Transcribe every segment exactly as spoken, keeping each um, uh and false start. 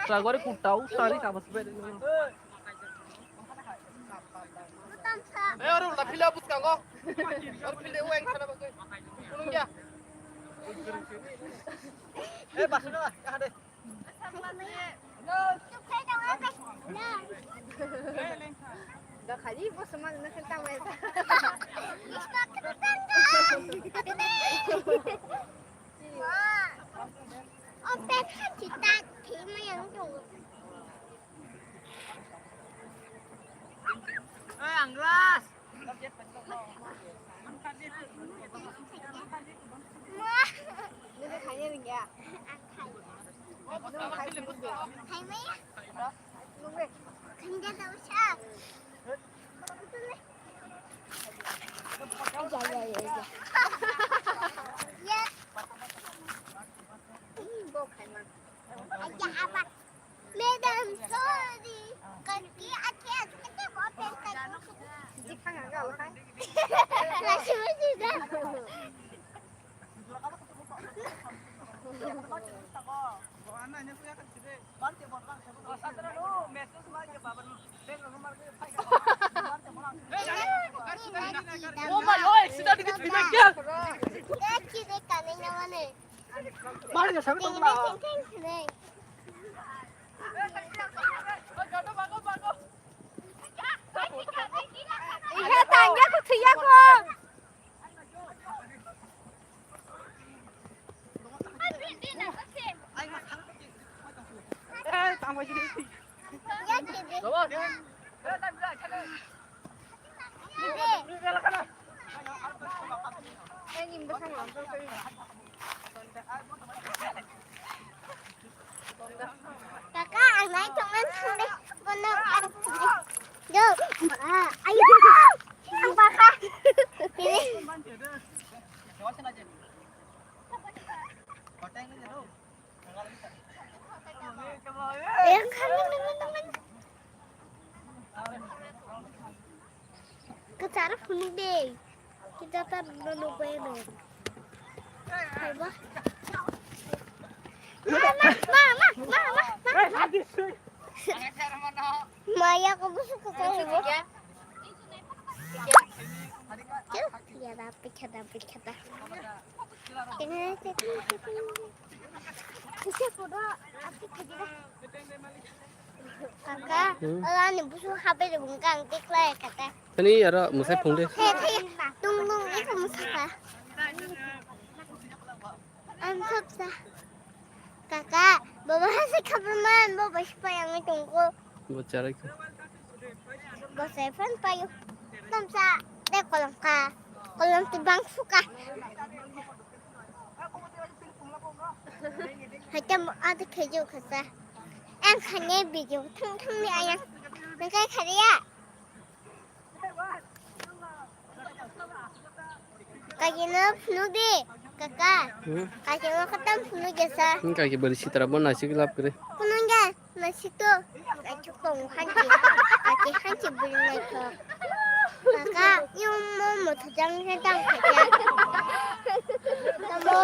Ragori kutau sari tabas beri. Eh, oro la phila bwskango. Oro phila o eng khana bagwi. Kunung ya. Eh, basuna, kahade. Gakhali bosma na khanta mai. Oi, ang glass. Nini khaina ringya. Nini khaina ringya. Khaimaya. Nungbe. Khaina tau sa. Ya, ya, ya, ya. Ya. Bo khaima. Aja apa? Madam, sorry. Kan ki ate ate ko pen kan. Jikha ga ga. Lasi masi da. Oh my, oi, sida dikit bibek ya. Mari na sabi tong na. Iha tanya ko thiya ko. Kaka, ang nai tongmani thangdi. Bono ang thangdi. Yo, ah, ayo. Ang bakha. Ini. Yang kami teman-teman. Kecara phunuk de. Kita tar nunggu ya, Bang. Apa? Mama, mama, mama, mama. Maya, kamu suka kamu? Tuh, ya, tapi kata, tapi kata. Ini, ini, ini. Kaka, hmm, ala ni busu habe de bungkang tik lai kaka. Tani aro musai phung de. He, he, tung tung iko musa ka. Ang khop sa. Kaka, baba hasi khapa man, baba sipai ang tungko. Bo charai ko. Bo sai fan payo. Tam sa, de kolam ka. Kolam tu bang suka. Haikhe mo ado kheju khasa. Ang khani video thang thang ni ayang. Nang kai khariya. Kaki no phunu di, kaka. Hmm? Kaki no khatam phunu di sa. Hmm, kaki bari sitara bo naisik lap kre. Phunu ga. Naisik to, naisik to hanchi, naisik hanchi beri naisik. Kaka, yung mo mo thajang he tang khaja. Tamo.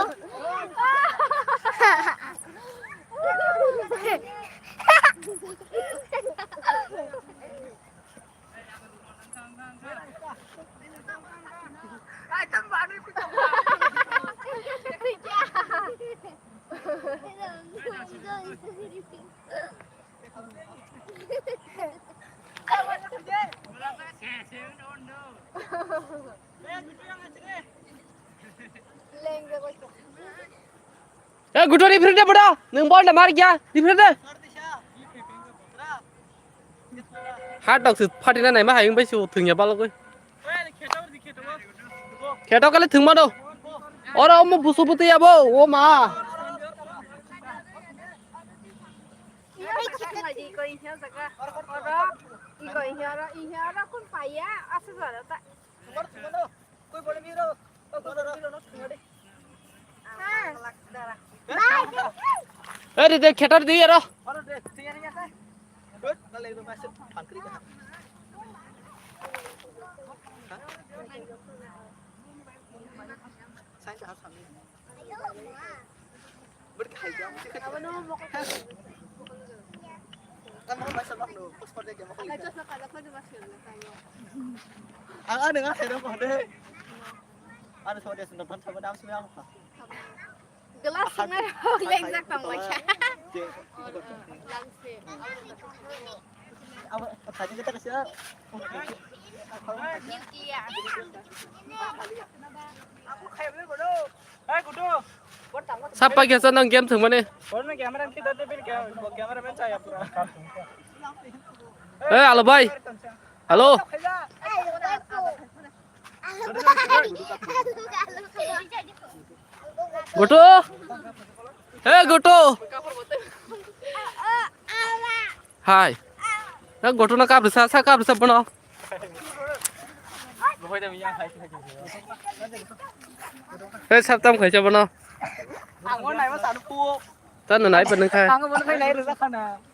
Eh, gudo referee de bodo. Nung bol da mar gya, referee de. Ha tok su phatina nai ma hayung bai su thungya balogoi. Kheto kale thwngma do. Oro omo busu buti yabo, o ma. Eri de khetar di ero. Ang ano nga khairok ko de. Ano sa wajah sendok ban sama dam sumi ang kha. Glass sungai rok lek jak tong lai kha. Langse. Abo tadi kita kasi. Nuclear. Sapa kesa nang game thwngmani. Camera kita tu bil camera man saya pura. Eh, alo bhai. Halo. Goto. Eh, Goto. Hai. Na Goto na kaprisa, sa kaprisa bono. Eh, sab tam khaisa bono. Ang nai ma sanu pu. Tano nai pa nang khai. Ang bono khai nai rwjak khana.